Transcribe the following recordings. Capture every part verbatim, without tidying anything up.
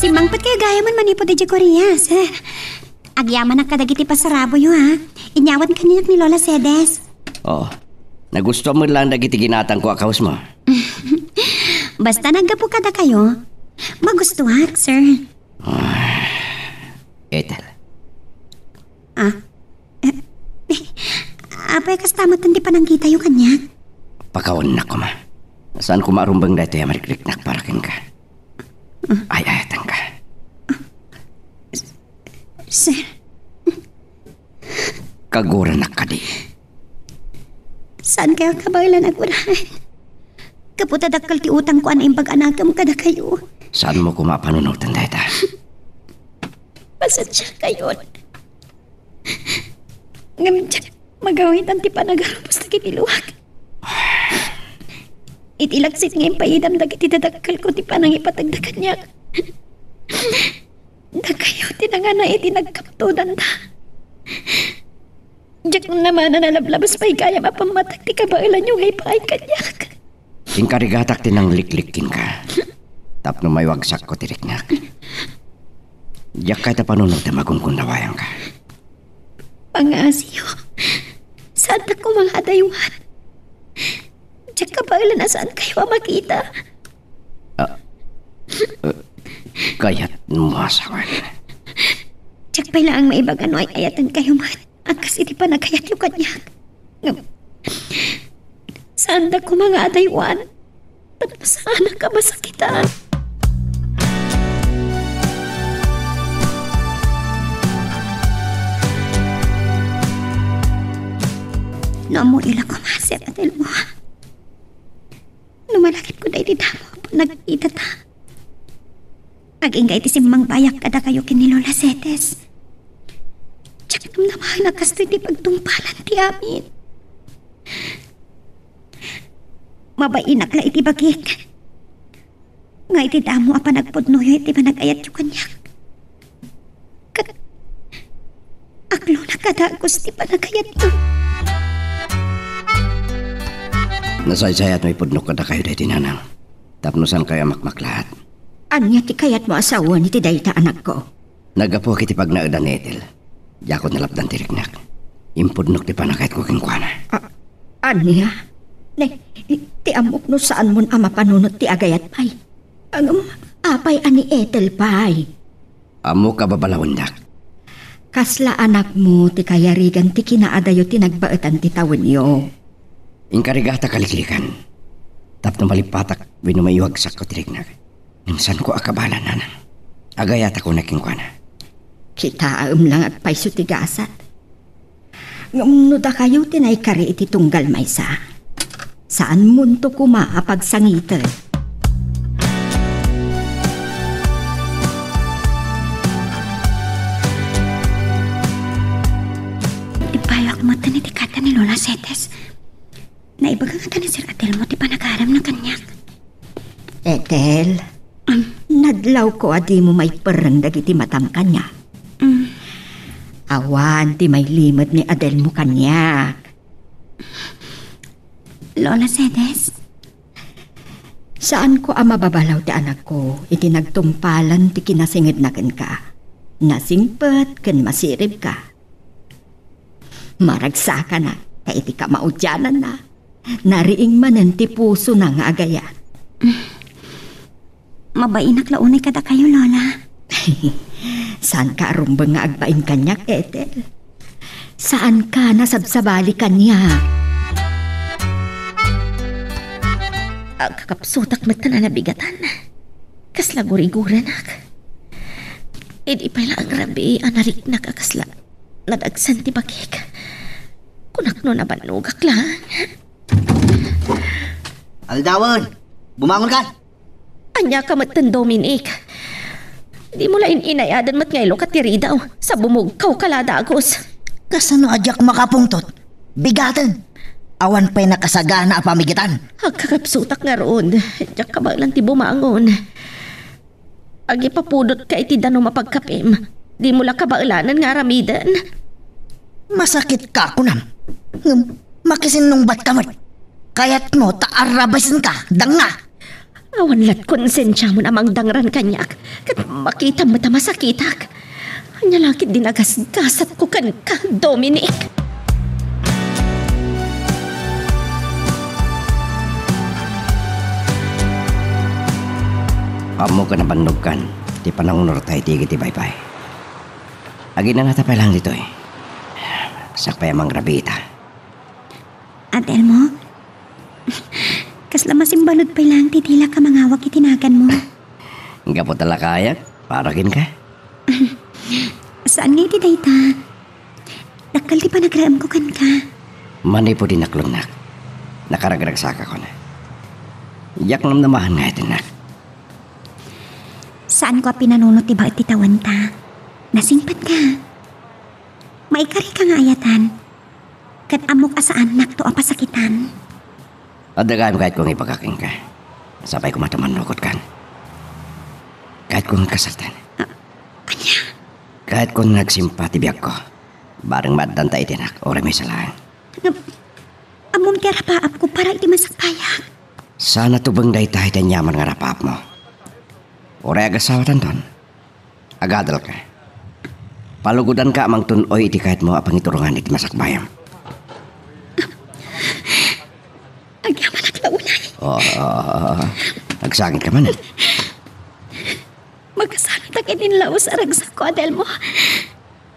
Simmangpet kayo gayam manipud idiay Korea, sir. Agyamanak kadagiti pasaraboyo, ha? Inyawat kaniak ni Lola Cedes. Oo. Nagustuan met laeng dagiti ginatangko a kawesmo. Basta naggapu kadakayo, magustuak, sir. Ah, Ethel. Ah? Eh, eh, apay, kasta met ti pananggitayo kaniak? Pakawannak koma. Saan koma a rumbeng daytoy a mariknaknak para kenka. Ay-ayatenka. Sir. Kaguranak kadi? Saan kayo kabaelan a guraen? Gapu ta dakkel ti utangko a naimbag a nakemko kadakayo. Saanmo koma a panunoten dayta? Pasensiakayon. Ngem diak magawitan ti panagarubos dagiti luak. Iti laksit nga impayidam dagiti dadakkelko ti panangipategda kaniak, dakayo ti nangana iti nagkaptodanda. Diak namana nalablabas pay gayam a pammateg ti kabaelanyo nga ipaay kaniak. Inkarigatak ti nangliklik kenka tapno maiwagsakko ti riknak. Diak kayat a panunotem a gunggundawayanka. Pangaasiyo, saandak koma nga adaywan. Diak kabaelan a saan kayo a makita. Ah, eh, kayatmo a sawen. Diak pay laeng maibaga no ay-ayaten kayo man. A kas iti panagayatyo kaniak. Ngem, saandak koma nga adaywan tapno saanak a masakitan. No ammoyo la koma, Sir Adelmo. No malagipko daydi damo a panagkitata. Agingga iti simmangbayak kadakayo ken ni Lola Cedes. Diak namnama a kastoy ti pagtungpalan ti amin. Mabainak la iti bagik nga iti damo a panagpudnoyo iti panagayatyo kaniak. Ket aklonak a dagus ti panagayatyo. Nasaysayat no ipudnok kadakayo daydi nanang tapno saankayo a makmaklaat. Ania ti kayatmo a sawen iti dayta, anakko? Naggapuak iti pagnaedan ni Ethel. Diakon nalapdan ti riknak. Impudnok ti panagayatko kenkuana. A-, ania? Ne, ti ammok no saanmon a mapanunot ti agayat pay. Ngem, apay a ni Ethel pay? Ammok a babalawendak. Kasla anakmo ti kayarigan ti kinaadayo ti nagbaetan ti tawenyo. Inkarigatak a liklikan tapno malippatak wenno maiwagsakko ti riknak. Ngem saanko a kabaelan, nanang. Agayatak unay kenkuana. Kitaem la nga agpayso ti gasat. Ngem no dakayo ti naikari iti tunggal maysa, saanmonto koma a pagsangiten. Ipaayok met iti kada ni Lola Cedes. Naibaga ngata ni Sir Adelmo ti panagaramna kaniak. Ethel, nadlawko a dimo maiperreng dagiti matam kaniak. Mm. Awan ti mailimed ni Adelmo kaniak. Lola Cedes? Saanko a mababalaw ti anakko iti nagtungpalan ti kinasingedna kenka. Nasingpet ken masiribka. Maragsakana ta iti kamaudiananna, nariing manen ti pusona nga agayat. Mabainak la unay kadakayo, Lola. Saanka a rumbeng nga agbain kaniak, Ethel. Saanka nasabsabali kaniak. Agkakapsutak met a nabigatan. Kasla gurigurenak. Idi pay la agrabii a nariknak a kasla nadagsen ti bagik. Kunak no nabannogak laeng. Aldawen! Bumangon ka! Ania ka metten, Dominic? Dimo la in-inayaden met nga ilukat ti ridaw sa bumugkaw ka la dagus. Kasano a diak makapungtot? Bigaten! Awan pay nakasagana a pamigatan. Agkakapsutak ngarud. Diak kabaelan ti bumangon. Agipapudot ka iti danum a pagkapim. Dimo la kabaelanen nga aramiden. Masakit ka, kunam. Ngem, makisinnungbat ka met. Kayatmo ta arrabasen ka, danga. Awan lat konsensiamon a mangdangran kaniak, ket makitam met a masakitak. Ania la ketdi nagasgasatko kenka, Dominic? Ammok a nabannogkan ti panangunor ta iti igid ti baybay. Aginanata pay laeng ditoy. Sakbay a mangrabii ita. Adelmo, kasla masimbalud pay laeng ti dilak a mangawag iti naganmo. Gapu ta lakayak para kenka. Saan nga iti dayta. Dakkel ti panagraemko kenka. Manipud inaklonnak, nakaragragsakakon. Diak namnamaen nga ayannak. Saanko a pinanunot ti baet ti tawenta. Nasingpetka. Maikarika nga ayatan. Ket ammok a saannakto a pasakitan. Adda gayam kayatko nga ibaga kenka. Sapay koma ta mannukotkan. Kayatko nga agkasartan. Ah, ania? Kayatko nga agsimpa ti biagko. Bareng maaddanta iti anak, uray maysa laeng. Ngem, ammom ti arapaapko para iti masakbayak. Saan a tubeng dayta iti aniaman nga arapaapmo. Uray agasawatanton. Agadalka. Palugodanka a mangtun-oy iti kayatmo a pangiturongan iti masakbayam. Agyamanak la unay. Oo, oo, oo. Agsakit ka man. Makasaratak iti laus a ragsakko, Adelmo.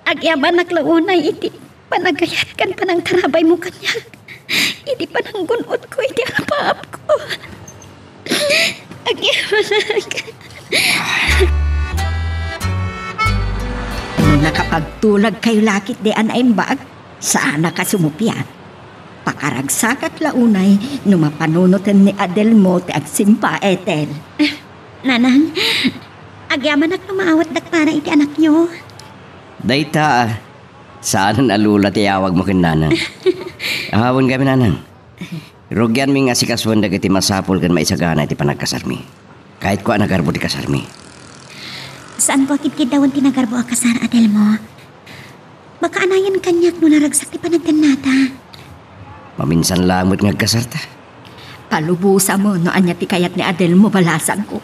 Agyamanak la unay iti panagayat ken panangtarabaymo kaniak. Iti pananggun-otko iti arapaapko. Agyamanak. No nakapagtulag kayo lakit di a naimbag, saanak a sumuppiat. Pakaragsakat la unay no mapanunoten ni Adelmo ti agsimpa, Ethel. Nanang, agyamanak no maawatdak para iti anakyo. Dayta, ah, saanen a Lola ti iawagmo ken Nanang. Ahawen kami, Nanang. Rugianmi nga asikasuen dagiti masapul ken maisagana iti panagkasarmi. Kayatko a nagarbo ti kasarmi. Saanko a kidkiddawen ti nagarbo a kasar, Adelmo. Makaanayan kaniak no naragsak ti panagdennata. Maminsan laeng met nga agkasarta. Palubosam no ania ti kayat ni Adelmo, balasangko.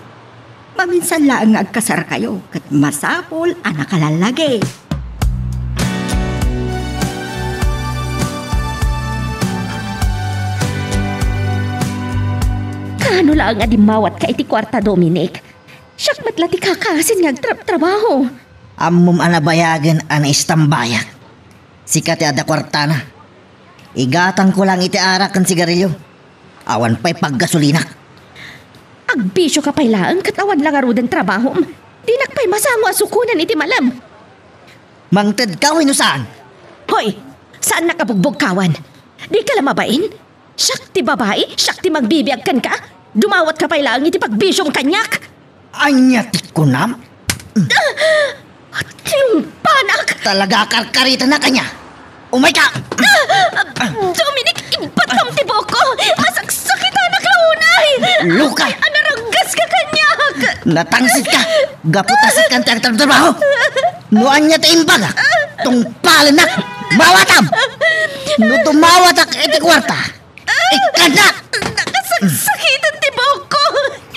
Maminsan laeng nga agkasarkayo, ket masapul a nakalallagi. Kaano laeng a dimmawatka iti kuarta, Dominic? Siak met la ti kakaasin nga agtrabtrabaho. Ammom a nabayagen a naistambayak. Sika ti adda kuartana. Igatangko laeng iti arak ken sigarilio. Awan pay paggasolinak. Agbisioka pay laeng ket awan la ngaruden trabahom. Dinak pay masango a sukonen iti malem. Mangtedka wenno saan? Hoy! Saannak a bugbugkawan. Dika la mabain? Siak ti babai, siak ti mangbibiag kenka. Dumawatka pay laeng iti pagbisiom kaniak. Ania ti kunam? Tinumpanak! Talaga a karkaritanak ania? Umayka! Dominic, ibatam ti buokko! Masaksakitanak la unay! Lukay! Anaraggaska kaniak! Natangsit ka! Gapu ta sika ti agtratrabaho! No ania ti imbagak, tungpalennak! Mawatam! No dumawatak iti kuarta, ikkannak! Nakasaksakitan ti buokko!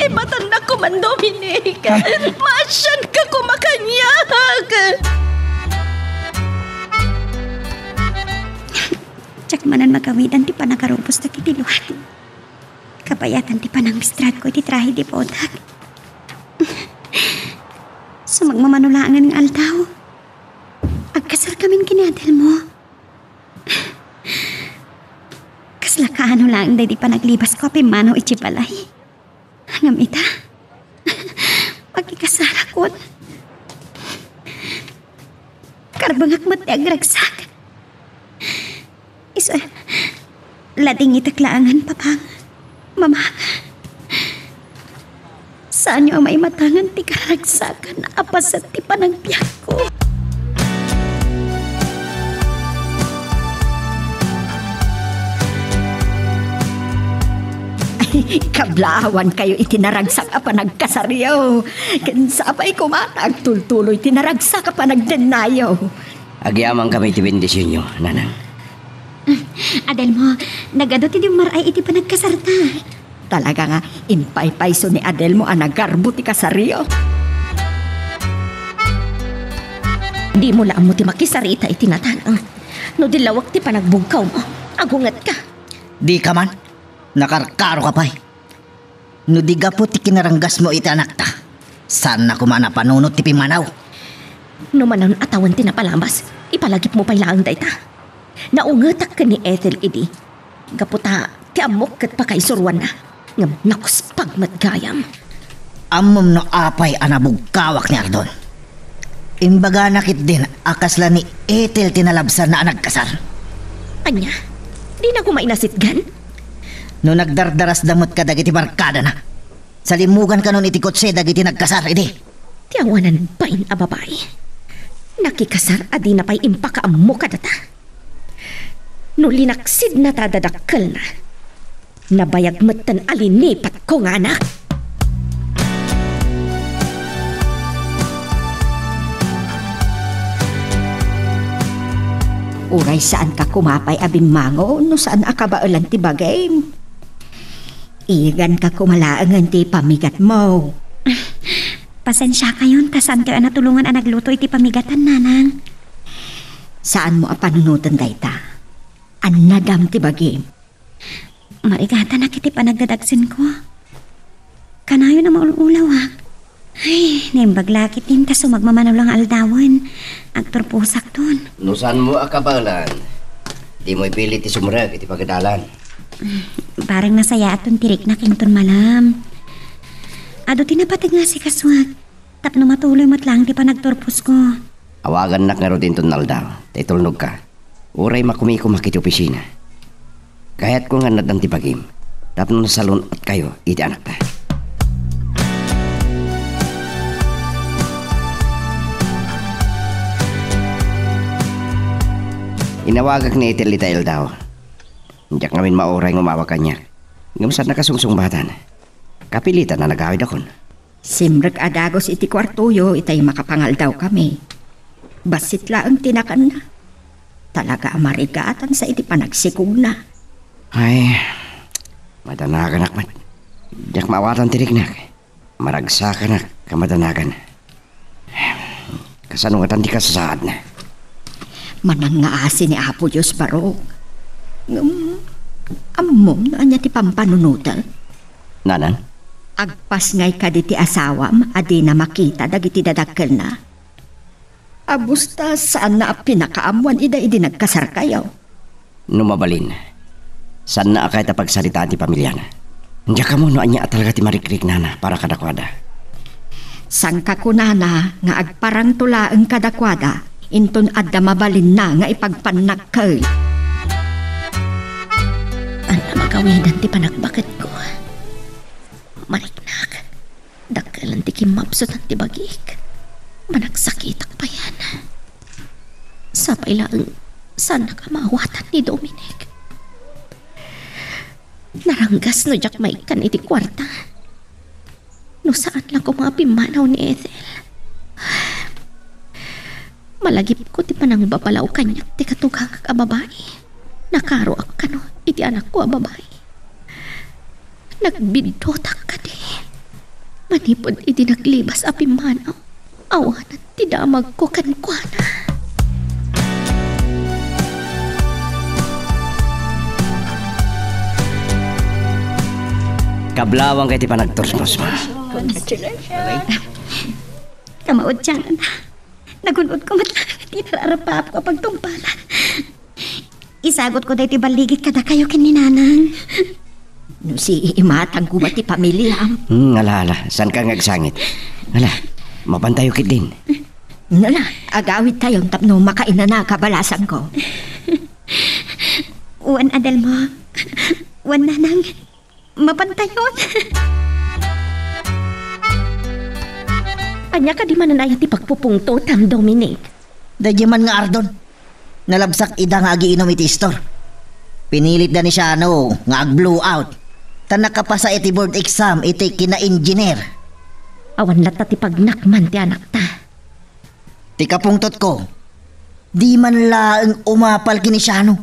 Ibatannak koma, Dominic! Maasianka koma kaniak! Diak manen magawidan ti panagarubos dagiti luak. Kabayatan ti panangmistradko iti trahe di bodak. Sumagmamano laengen nga aldaw, agkasarkamin ken ni Adelmo. Kasla kaano laeng daydi panaglibasko a pimmanaw idiay balay. Ngem ita, makikasarakon. Karbengak met ti agragsak. Isu, ladingitek laengen, Papang, Mamang. Saanyo a maimatangan ti kararagsakan a paset ti panagbiagko. Kablaawankayo iti naragsak a panagkasaryo. Ken sapay koma ta agtultuloy ti naragsak a panagdennayo. Agyamankami iti bendisionyo, Nanang. Adelmo, nagadu ti dimmar-ay iti panagkasarta. Talaga nga impaypayso ni Adelmo a nagarbo ti kasaryo. Dimo la ammo ti makisarita iti natanang. No di lawag ti panagbugkawmo, agungetka. Dika man, nakarkaroka pay. No di gapu ti kinaranggasmo iti anakta, saanna koma a napanunot ti pimmanaw. No manon a tawen ti napalabas, ipalagipmo pay laeng dayta. Naungetak ken ni Ethel idi. Gapu ta ti ammok ket pakaisuruanna, ngem nakuspag met gayam. Ammom no apay a nabugkawak ni Ardon? Imbagana ketdin a kasla ni Ethel ti nalabsanna a nagkasar. Ania? Dina koma inasitgan? No nagdardarasda met kadagiti barkadana, salimugan kanon iti kotse dagiti nagkasar idi. Ti awanan bain a babai. Nakikasar a dina pay impakaammo kadata. No linaksidna ta dadakkelna, nabayag metten a linipat kungana. Uray saanka koma pay a bimmangon no saan a kabaelan ti bagim. Iganka koma laengen ti pamigatmo. Pasensiakayon ta saankayo a natulongan a nagluto iti pamigatan, nanang. Saanmo a panunoten dayta. Annadam ti bagim. Marigatanak iti panagdadagsenko. Kanayon a maul-ulawak. Ay, naimbag la ketdin kas sumagmamano la nga aldawen. Agturposakton. No saanmo a kabaelan, dimo ipili ti sumrek iti pagadalan. Bareng nasayaaton ti riknak inton malam. Adu ti napateg nga asikasuak tapno matuloy met laeng ti panagturposko. Awagannak ngarud inton aldaw, ta itulnogka. Uray makumikomak iti opisina. Kayatko nga annadam ti bagim tapno nasalun-otkayo iti anakta. Inawagak ni Ethel ita aldaw. Diak ngamin mauray nga umawag kaniak. Ngem saanna kasungsungbatan. Kapilitan a nagawidakon. Simrek a dagus iti kuartoyo itay makapangaldawkami. Bassit laeng ti nakanna. Talaga a marigatansa iti panagsikogna. Ay, madanaganak met. Diak maawatan ti riknak. Maragsakanak a madanagan. Kasano ngatan ti kasasaadna? Manang nga asi ni Apo Dios, barok. Ngem, ammom no ania ti pampanunotem? Nanang? Agpasngay kadi ti asawam a dina makita dagiti dadakkelna? Abus ta saanna a pinakaammoan ida idi nagkasarkayo. No mabalin, saanna a kayat a pagsaritaan ti pamiliana. Diak ammo no ania a talaga ti marikriknana para kadakuada. Sangkakunana nga agparangto laeng kadakuada, inton adda mabalinna nga ipagpannakkel. Ania magawidan ti panagbaketko? Mariknak. Dakkelen ti kimmapsutan ti bagik. Managsakitak payen. Sapay laeng, saannak a maawatan ni Dominic. Naranggas no diak maikkan iti kuarta. No saan la koma a pimmanaw ni Ethel. Malagipko ti panangbabalaw kaniak ti katugangak a babai. Nakaroak kano iti anakko a babai. Nagbiddutak kadi. Manipud idi naglibas a pimmanaw, awanan ti damagko kenkuana. Kablawang kay ti panagturpos mo. Congratulations. Kamaudian. Nagun-odko met laeng ti nararapapko a pagtungpalan. Isagutko daytoy balligit kadakayo ken ni Nanang. No siimatang koma ti pamiliam. Hmm, ala, ala. Saanka nga agsangit. Ala, mapantayo ketdin. Ala, agawidtayon tapno makainana kabalasangko. Wen, Adelmo. Wen, Nanang. Mapantayon. Ania kadi manen aya ti pagpupungtotam, Dominic? Daydiay man nga Ardon. Nalabsak ida nga agiinum iti istor. Pinilitda ni Shano nga ag-blow out. Ta nakapasa iti board exam iti kina-engineer. Awan latta ti pagnakman ti anakta. Ti kapungtotko, di man laeng umapal ken ni Shano.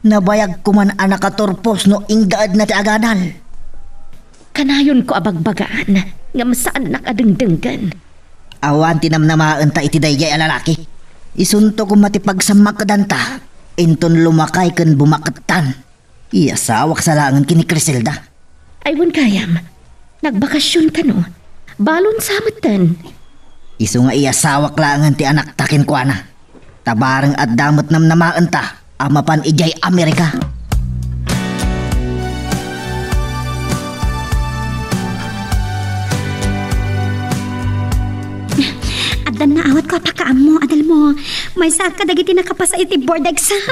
Nabayag koman a nakaturpos no inggaedna ti agadal. Kanayonko a bagbagaan, ngem saannak a dengdenggen. Awan ti namnamaenta iti daydiay a lalaki. Isunto koma ti pagsammakdanta, inton lumakay ken bumakettan. Iyasawak sa laengen ken ni Criselda. Ay, wen gayam. Nagbakasyon kano. Balon sa metten. Isu nga iyasawak laengen ti anakta kenkuana. Ta bareng adda met namnamaenta a mapan idiay Amerika. Addan naawatko a pakaammo, Adelmo. Maysaak kadagiti nakapasa iti board exam.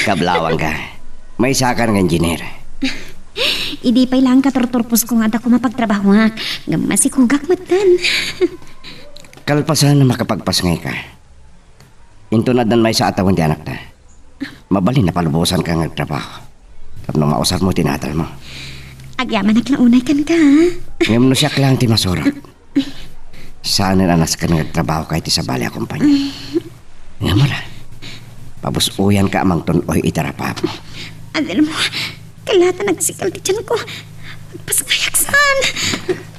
Kablawangka. Maysakan nga engineer. Idi pay laeng katurturposko nga adda koma pagtrabahoak, ngem masikogak metten. Kalpasan a makapagpasngayka. Inton addan maysa a tawen ti anakta, mabalin a palubosanka nga agtrabaho tapno mausarmo ti natalmo. Agyamanak la unay kenka, ha? Ngem no siak laeng ti masurot, saanen a nasken nga agtrabahoka iti sabali a kompania. Ngem wala, pabus-oyanka a mangtun-oy iti arapaapmo. Adelmo, kalatta nagsikal ti tianko. Agpasngayak saan.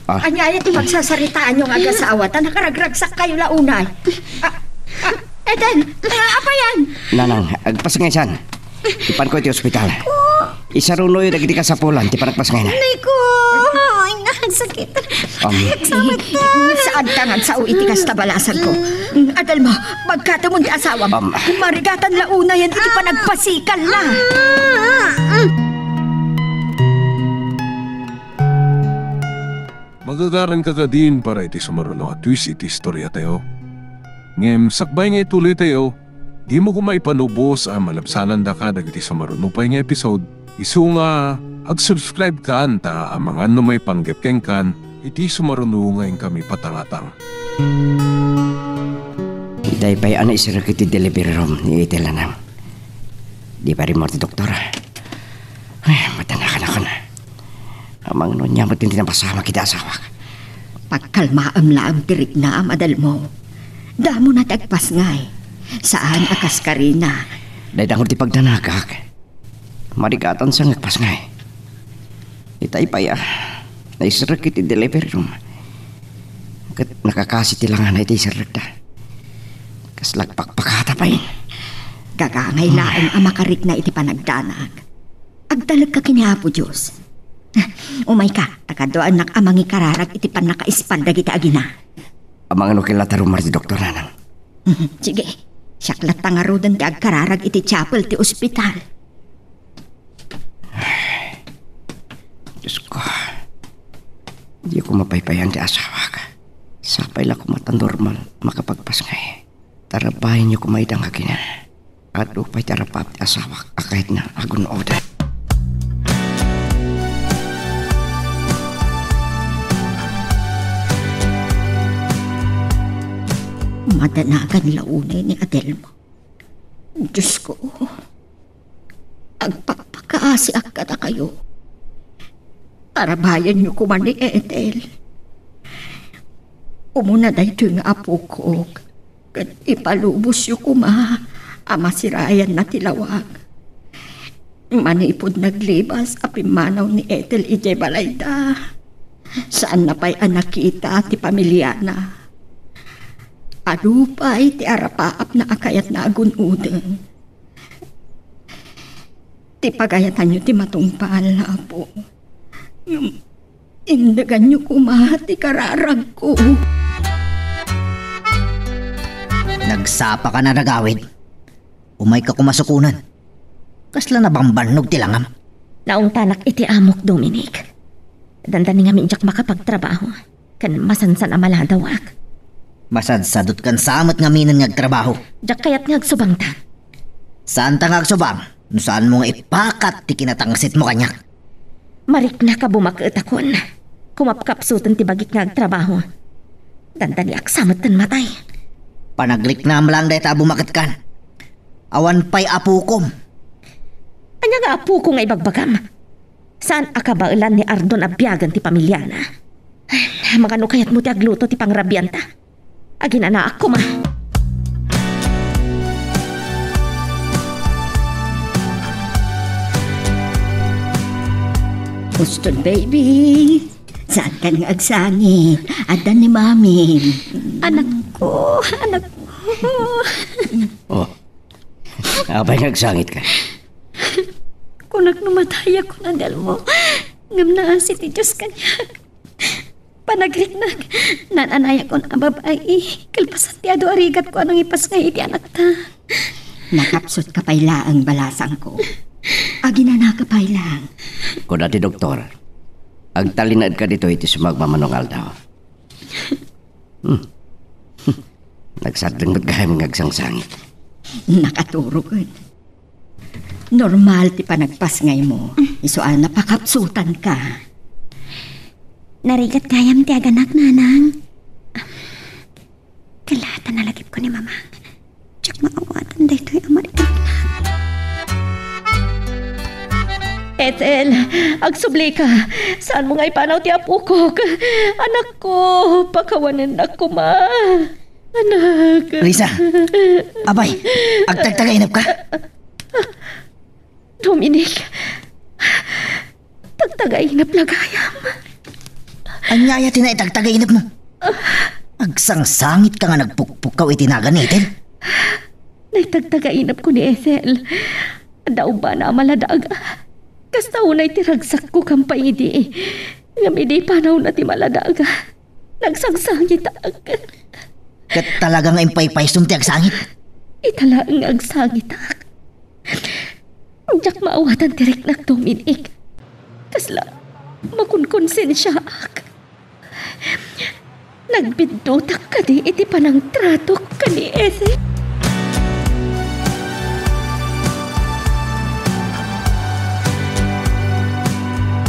Ah. Ania aya ti pagsasaritaanyo nga agasawa ta nakaragragsakkayo la unay? Ah, ah, Eden, ah, apay yan? Nanang, agpasngaysan. Ipanko iti ospital. Isarunoyo dagiti kasapulan ti panagpasngayna. Nay ko, ay, nagsakit. Um. Ay, agsamat ka. Saanka nga agsao iti kasta balasanko. Mm, Adelmo, bagkatemon ti asawam. Um. Marigatan la unayen iti panagpasikal la. Magagaranka kadin para iti sumaruno a twist iti istoriatayo. Ngem sakbay nga ituloytayo, dimo koma ipanubos a malabsanandaka dagiti sumaruno pay nga episode, isu nga ag-subscribe kan ta amangan no maipanggep kenkan iti sumaruno nga inkami patangatang. Itay pay a naiserrek iti delivery room ni Ethel, Nanang. Di pay rimmuar ti doktor. Ay, matanakan ako na. Amang no niya met ti napasamak iti asawak. Pagkalmaem laeng ti riknam, Adelmo. Damo na ti agpasngay. Saan a kas karina. Dayta ngarud ti pagdanagak. Marigatan sa nga agpasngay. Itay pay a naiserrek iti delivery room. Ket nakakasi ti langana iti iserrekda. Kasla agpakpakata pay. Gagangay laeng a makarikna iti panagdanag. Agtalekka ken ni Apo Dios. Umayka, ta kaduaennak a mangikararag iti pannakaispal dagiti agina. Amangan no kailangan ta rummuar ti doktor, Nanang. Mhm, sige. Siak latta ngaruden ti agkararag iti chapel ti ospital. Diosko, diko mapaypayan ti asawak. Sapay la koma ta normal makapagpasngay. Tarabayenyo koma ida nga agina. Adu pay ti arapaap ti asawak a kayatna a gun-oden. Madanagan la unay ni Adelmo. Diosko, agpakpakaasiak kadakayo. Tarabayenyo koma ni Ethel. Umuna daytoy nga apokok, ket ipalubosyo koma a masirayanna ti lawag. Manipud naglibas a pimmanaw ni Ethel idiay balayda, saanna pay a nakita ti pamiliana. Adu pay ti arapaapna a kayatna a gun-oden. Ti pagayatanyo ti matungpal, Apo. Ngem indeganyo koma ti kararagko. Nagsapaka a nagawid. Umayka koma sukonen. Kasla nabambannog ti langam. Naungtanak iti amok, Dominic. Dandani ngamin diak makapagtrabaho. Ken masansan a maladawak. Masadsadutkan sa met ngaminen nga agtrabaho. Diak kayat nga agsubangta. Saanta nga agsubang no saanmo nga ipakat ti kinatangsitmo kaniak. Mariknaka a bumaketakon. Kumapkapsuten ti bagik nga agtrabaho. Dandaniak sa metten matay. Panagriknam laeng dayta a bumaketkan. Awan pay apokom. Ania nga apoko nga ibagbagam? Saan a kabaelan ni Ardon a biagen ti pamiliana? Ay, mangano kayatmo ti agluto ti pangrabianta? Aginanaak koma. Boston, baby. Saankan nga agsangit. Adda ni Mami. Anakko, anakko. Oh. Apay nga agsangitka? Kunak no matayak kun Adelmo. Ngem naasi ti Dios kaniak. Panagriknak, naan-anayakon a babai, kalpasan ti adu a rigatko a nangipasngay iti anakta. Nakapsutka pay laeng, balasangko. Aginanaka pay laeng. Kuna ti doktor, agtalinaedka ditoy iti sumagmamano nga aldaw. Hmm. Nagsadleng met gayam nga agsangsangit. Nakaturoken. Normal ti panagpasngaymo. Isu a napakapsutanka. Narigat gayam ti aganak, nanang. Kalaatan a lagipko ni mama. Diak maawatan daytoy a mariknak. Ethel, agsublika. Saanmo nga ipanaw ti apokok? Anakko, pakawanennak koma. Anak. Risa! Apay, agtagtagainepka? Dominic, tagtagainep la gayam. Ania aya ti naitagtagainepmo? Agsangsangitka nga nagpukpukkaw iti nagan ni Ethel? Naitagtagainepko ni Ethel. Adda ubbana a maladaga. Kasta unay ti ragsakko gampay idi. Ngem idi panawna ti maladaga, nagsangsangitak. Ket talaga nga impaypaysom ti agsangit? Ita laeng nga agsangitak. Diak maawatan ti riknak, Dominic. Kasla makonkonsensiaak. Nagbiddutak kadi iti panangtratok ken ni Ethel?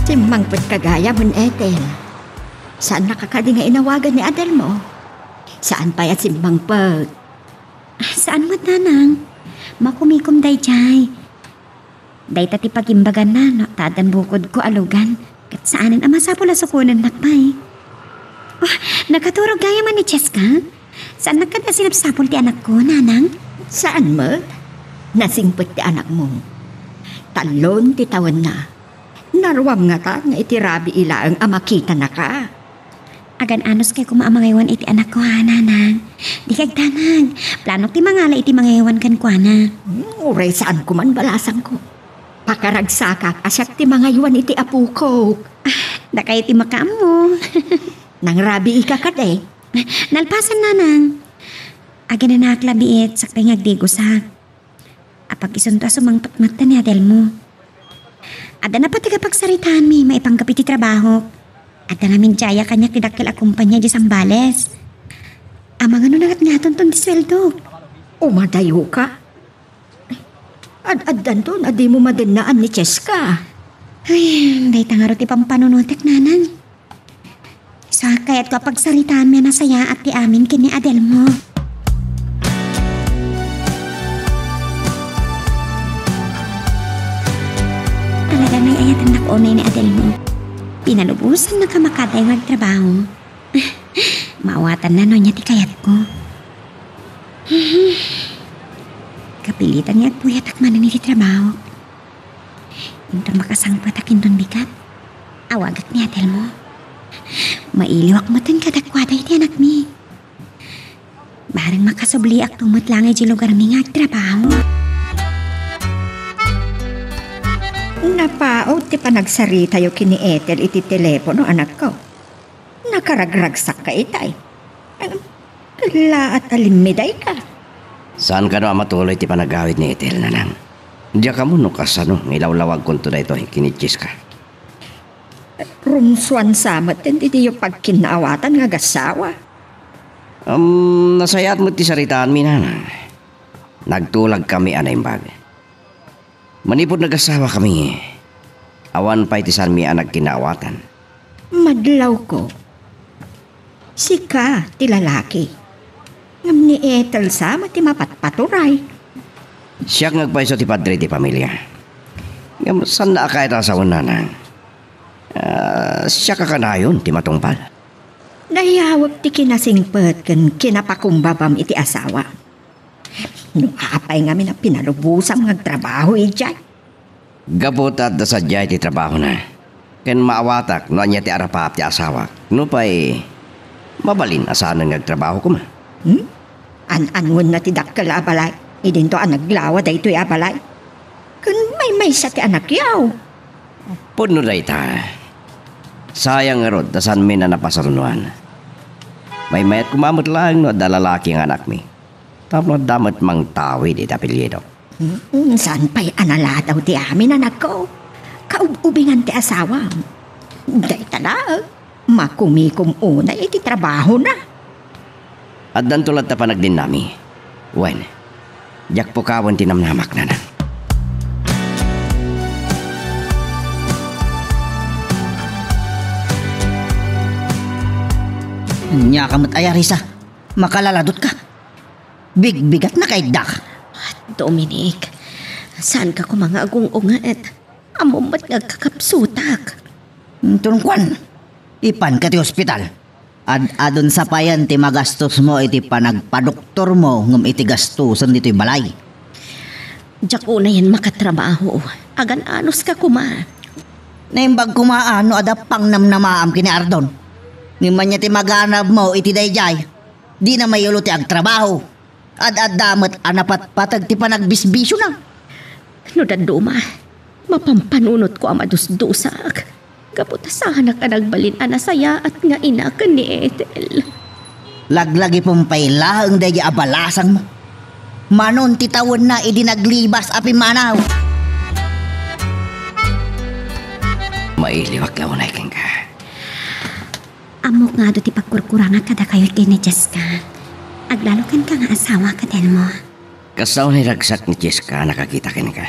Simmangpetka gayam, Ethel. Saannaka kadi nga inawagan ni Adelmo? Saan pay a simmangpet? Ah, saan met, nanang? Makumikom daydiay. Dayta ti pagimbaganna no ta addan bukodko a lugan, ket saanen a masapul a sukonennak pay. Oh, nakaturog gayam ni Cheska? Saannak kadi a sinapsapul ti anakko, nanang? Saan met? Nasingpet ti anakmo. Tallon ti tawenna. Naruam ngata nga iti rabii laeng a makitanaka. Agan-anos kay koma a mangaywan iti anakko, ha, nanang? Dika agdanag. Planok ti mangala iti mangaywan kenkuana. Hmm, uray saanko man balasangko. Pakaragsakak a siak ti mangaywan iti apokok. Ah, dakayo ti makaammo. Nangrabiika kadi? Nalpasan, nanang. Aginanaak labiit, sakbay nga agdigosak. Apag-isunto a sumangpet met ni Adelmo. Adda napateg a pagsaritaanmi maipanggep iti trabahok. Adda ngamin diaya kaniak ti dakkel a kompania idiay Zambales. Amangan no nangatngatonton ti sueldok. Umadayoka? Ad-addanton a dimo madennaan ni Cheska. Ay, dayta ngarud ti pampanunotek, nanang. Sa kayatko a pagsaritaanmi a nasayaat ti amin ken ni Adelmo. Talaga nga ay-ayatennak unay ni Adelmo. Pinalubosannak a makadayo nga agtrabaho. Maawatanna no ania ti kayatko. Kapilitan nga agpuyatak manen iti trabaho. Inton makasangpetak inton bigat, awagak ni Adelmo. Mailiwak metten kadakuada iti anakmi. Bareng makasubliakto met laeng idiay lugarmi nga agtrabaho. Napaut ti panagsaritayo ken ni Ethel iti telepono, anakko. Nakaragragsakka itay. Em, kellaat a limmidayka. Saan kano a matuloy ti panagawid ni Ethel, nanang? Diak ammo no kasano nga ilawlawagkonto daytoy ken ni Cheska. Rumsuan sa met ti diyo pagkinnaawatan nga agassawa. Em, nasayaat met ti saritaanmi, nanang. Nagtulagkami a naimbag. Manipud nagassawakami, awan pay ti saanmi a nagkinnaawatan. Madlawko. Sika ti lalaki. Ngem ni Ethel sa met ti mapatpaturay. Siak nga agpayso ti padre ti pamilia. Ngem saanna a kayat a sawen, nanang. Ah, siak a kanayon ti matungpal. Nayawek ti kinasingpet ken kinapakumbabam iti asawa. No apay ngamin a pinalubosam nga agtrabaho idiay? Gapu ta adda sadiay ti trabahona. Ken maawatak no ania ti arapaap ti asawak. Nupay, mabalin a saanen nga agtrabaho koma. Hmm? An-anuen na ti dakkel a balay. Idinto a naglawa daytoy a balay. Ken maymaysa ti anakyaw. Pudno dayta. Sayang ngarud ta saanmi a napasarunoan. Maymayat koma met laeng no adda lalaki nga anakmi. Tapno adda met mangtawid iti apelyidok. Hmm, saan pay a naladaw ti amin, anakko? Kaub-ubingan ti asawam. Dayta laeng, makumikom unay iti trabahona. Addanto latta panagdennami. Wen, diak pukawen ti namnamak, nanang. Ania ka met aya, Risa? Makalaladutka? Bigbigatna kayatdak. Dominic, saanka koma nga agung-unget. Ammom met nga agkakapsutak. Inton kuan, ipanka ti ospital. Ad-adun sapayan ti magastosmo iti panagpadoktormo ngem iti gastosen ditoy balay. Diak unayen makatrabaho. Agan-anuska koma. Naimbag koma a no adda pangnamnamaam ken ni Ardon. Ngem ania ti maganabmo iti daydiay? Dina mayulo ti agtrabaho. Ad-adda met a napatpateg ti panagbisbisiona. No dadduma, mapampanunotko a madusdusaak gapu ta saanak a nagbalin a nasayaat nga ina ken ni Ethel. Laglagipem pay laeng daydiay a balasangmo. Manon ti tawenna idi naglibas a pimmanaw. Mailiwak nga unay kenka. Ammok nga adu ti pagkurkurangak kadakayo ken ni Jessica. Aglalo kenka nga asawa, Adelmo. Kasta unay ragsak ni Jessica a nakakita kenka.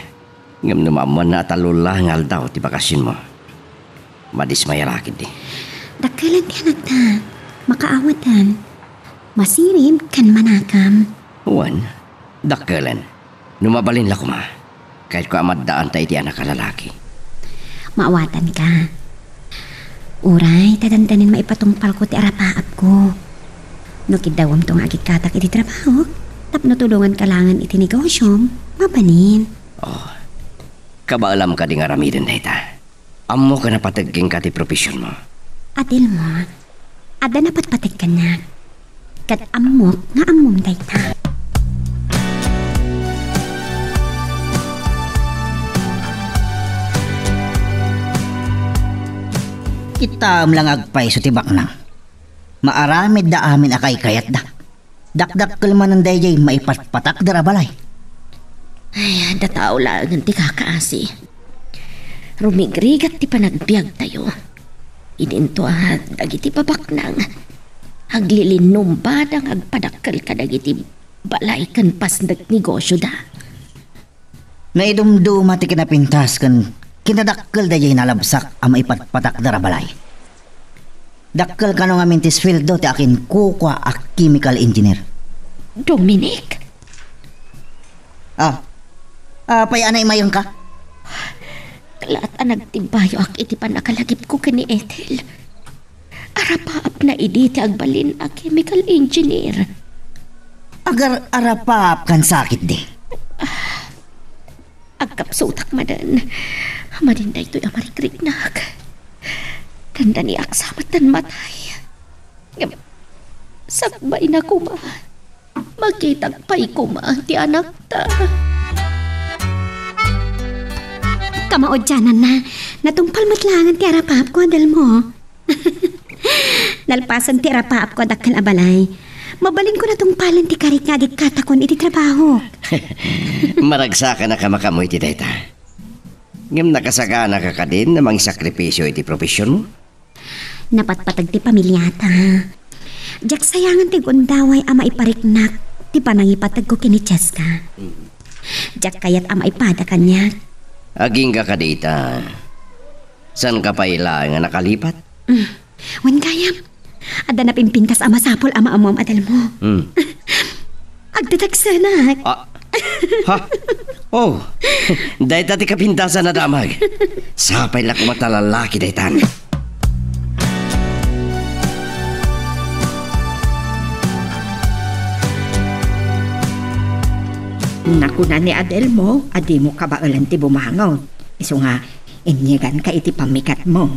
Ngem no maammoanna a tallo la nga aldaw ti bakasionmo, madismayara ketdi. Dakkelen ti anakta. Makaawaten. Masirib ken manakam. Wen, dakkelen. No mabalin la koma, kayatko a maddaanta iti anak a lalaki. Maawatanka. Uray, ta dandanin maipatungpalko ti arapaapko. No kiddawemto nga agikkatak iti trabahok, tapno tulonganka laengen iti negosiom, mabalin. Oh, kabaelam kadi nga aramiden dayta? Ammok a napateg kenka ti profesionmo. Adelmo, adda napatpateg kaniak. Ket ammok nga ammom dayta. Kitaem la nga agpayso ti baknang. Maaramidda amin a kaykayatda. Dakdakkel manen daydiay maipatpatakder a balay. Ay, adda tao laengen ti kakaasi. Rumigrigat ti panagbiagtayo. Idinto a dagiti babaknang, aglilinumbada nga agpadakkel kadagiti balay ken pasnek negosioda. Naidumduma ti kinapintas ken kinadakkel daydiay nalabsak a maipatpatakder a balay. Dakkel kano ngamin ti sueldo ti akinkukua a chemical engineer. Dominic? Ah, apay a naimayengka? Kalaat a nagtimbayoak iti pannakalagipko ken ni Ethel. Arapaapna idi ti agbalin a chemical engineer. Agar-arapaap kan sakit di? Agkapsutak manen. Madin daytoy a marikriknak. Dandaniak sa met tan matay. Ngem, sakbayna koma, makitak pay koma ti anakta. Kamaudiananna, natungpal met laengen ti arapaapko, Adelmo. Nalpasen ti arapaapko a dakkel a balay. Mabalinko natungpalen ti karik nga agikkatakon iti trabaho. Maragsakanaka makaammo iti dayta. Ngem nakasaganaka kadin a mangisakripisio iti profesionmo? Napatpateg ti pamiliata. Diak sayangen ti gundaway a maipariknak ti panangipategko ken ni Cheska. Mm. Diak kayat a maipada kaniak. Agingga kadita. Saanka pay laeng a nakalipat? Mm. Wen gayam, adda napimpintas a masapul a maammoam, Adelmo. Hmm. Agdadagsenak. Ah. Ha? Oh. Dayta ti kapintasan a damag. Sapay la koma ta lalaki daytan. Nakuna ni Adelmo a dimo kabaelan ti bumangon. Isu nga, Inyeganka iti pammikatmo.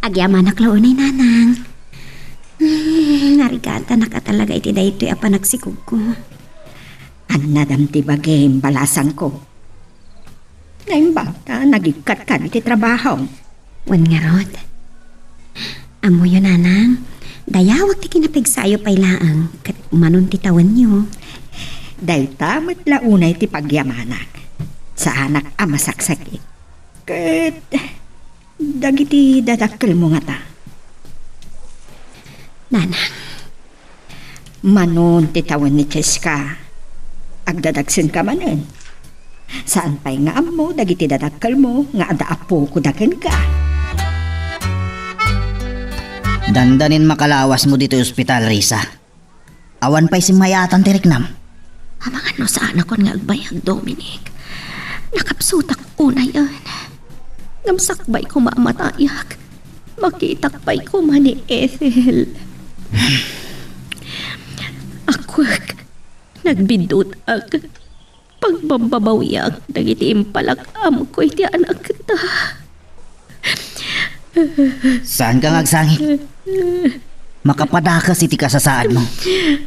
Agyamanak la unay, Nanang. Hmm, narigatanak a talaga iti daytoy a panagsikogko. Annadam ti bagim, balasangko. Naimbag ta nagikkatka iti trabaho. Wen ngarud. Ammoyo, Nanang, dayawek ti kinapigsayo pay laeng ket manon ti tawenyo. Dayta met la unay ti pagyamanak. Saanak a masaksakit. Ket dagiti dadakkelmo ngata? Nanang. Manon ti tawen ni Cheska, agdadagsenka manen. Saan pay nga ammo dagiti dadakkelmo nga adda a pukoda kenka. Dandanin makalawasmo ditoy ospital, Risa. Awan pay simmayatan ti riknam. Amangan no saanakon nga agbayag, Dominic. Nakapsutak unayen. Ngem sakbay koma a matayak, makitak pay koma ni Ethel. Akwek, nagbiddutak. Pagbabbabawiak dagiti impalak-amko iti anakta. Saanka nga agsangit. Makapadakas iti kasasaadmo.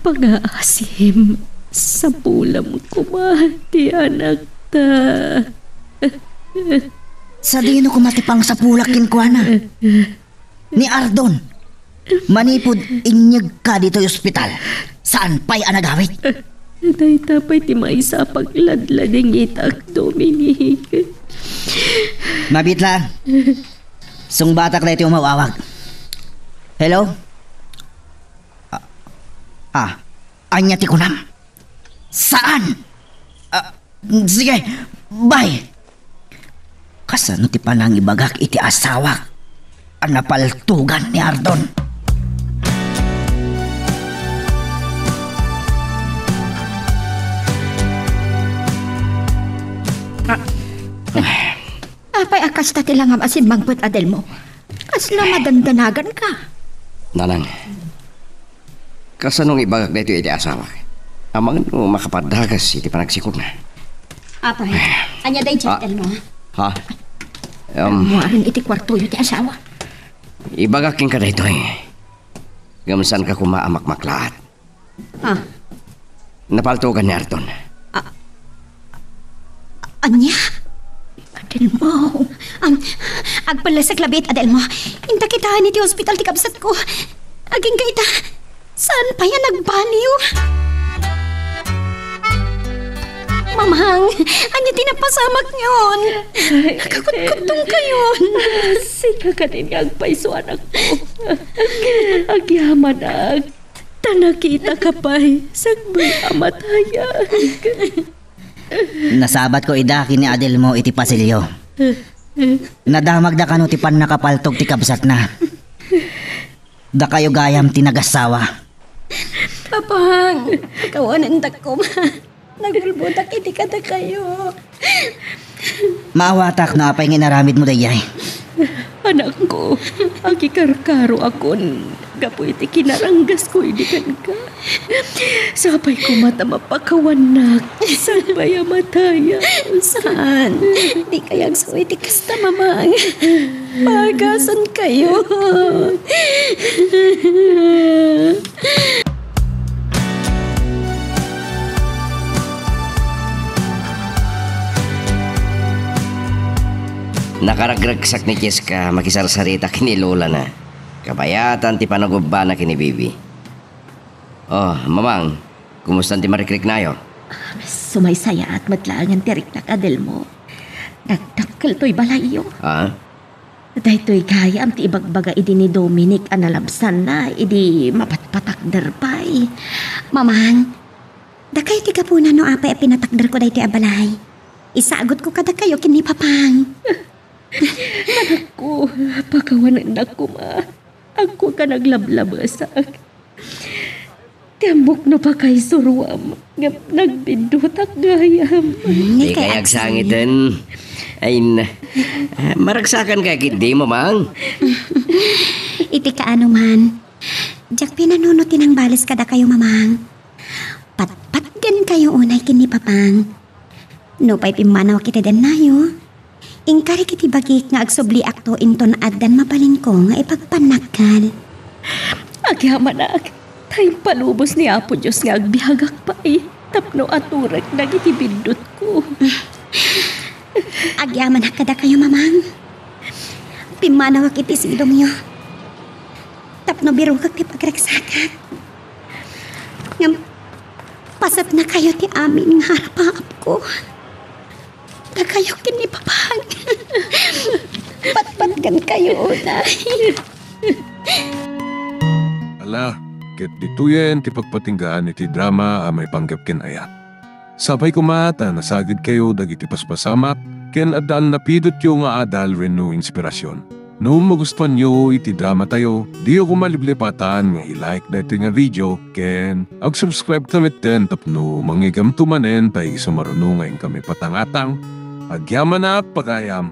Pangaasim, sapulam koma ti anakta. Sadino koma ti pangsapulak kenkuana? Ni Ardon, manipud inyegka ditoy ospital, saan pay a nagawid? Dayta pay ti maysa a pagladladingitak, Dominic. Mabiit laeng. Sungbatak daytoy umaw-awag. Hello? Ah, ah, ania ti kunam? Saan? Ah, sige, bye. Kasano ti panangibagak iti asawak a napaltugan ni Ardon? Ah. Apay a kasta ti langam a simmangpet, Adelmo? Kasla madandanaganka? Nanang, kasano nga ibagak daytoy iti asawak? Amangan no makapadakas iti panagsikogna. Apay, ania daydiay, Ah. Adelmo? Ha? Um, Muaren iti kuartoyo ti asawa. Ibagak kenka daytoy. Ngem saanka koma a makmaklaat. Ah. Napaltugan ni Ardon. Ah. Ania? Adelmo. Am, agpellesek labiit, Adelmo. Inta kitaen iti ospital ti kabsatko. Agingga ita, saan pay a nagbaliw? Mamang, ania ti napasamak ngayon? Nakakutkutong kayon. Sika kadin nga agpayso, anakko. Agyamanak. Ta nakitaka pay, sakbay a matayak. Nasabatko ida ken ni Adelmo iti pasilio. Nadamagda kano ti pannakapaltog ti kabsatna. Dakayo gayam ti nagassawa. Papang, kawanendak koma. Nagulbodak iti kadakayo. Maawatak no apay nga inaramidmo daydiay. Anakko, agikarkaroakon gapu iti kinaranggasko idi kenka. Sapay koma ta mapakawannak sakbay a matayak. Saan? Dikay agsu iti kasta, Mamang. Pagasankayo. Nakaragregsak ni Cheska makisarsarita ken ni lolana. Kabayatan ti panagubbana ken ni Bibi. Oh, Mamang, kumusta ti marikriknayo? Sumaysayaat met laengen ti riknak, Adelmo. Dakdakkel toy balayyo. Ah? Daytoy gayam ti ibagbaga idi ni Dominic a nalabsanna idi mapatpatakder pay. Mamang, dakayo ti gapuna no apay a pinatakderko daytoy a balay. Isagutko kadakayo ken ni Papang. Anakko, pakawanennak koma. Agkuak a naglablabesak. Ti ammok no pakaisuroam, ngem nagbiddutak gayam. Hmm, Dikay agsangiten. Ay, na, ah, maragsakan kay ketdi, Mamang. Iti kaano man, diak pinanuno ti nangbales kadakayo, Mamang. Patpatgenkayo unay ken ni Papang. Nupay pimmanawak iti dennayo, Inkarik iti bagik nga agsubliakto inton addan mabalinko nga ipagpannakal. Agyamanak, ta impalubos ni Apo Dios nga agbiagak pay tapno aturek dagiti biddutko. Agyamanak kadakayo, Mamang. Pimmanawak iti sidongyo. Tapno birukak ti pagraksatak. Ngem, pasatnakayo ti amin nga arapaapko. Dakayo ken ni Papang. Patpatgankayo unay. Ala, ket ditoyen ti pagpatinggaan iti drama a maipanggep ken ayat. Sapay koma ta nasagidkayo dagiti paspasamak ken addan napidotyo nga adal wenno inspirasyon. No magustuanyo iti dramatayo, diyo koma liplipatan nga i-like daytoy nga video ken ag-subscribe ta metten tapno mangigamto manen pay isu maruno nga inkami patangatang. Agyamanak pagayam.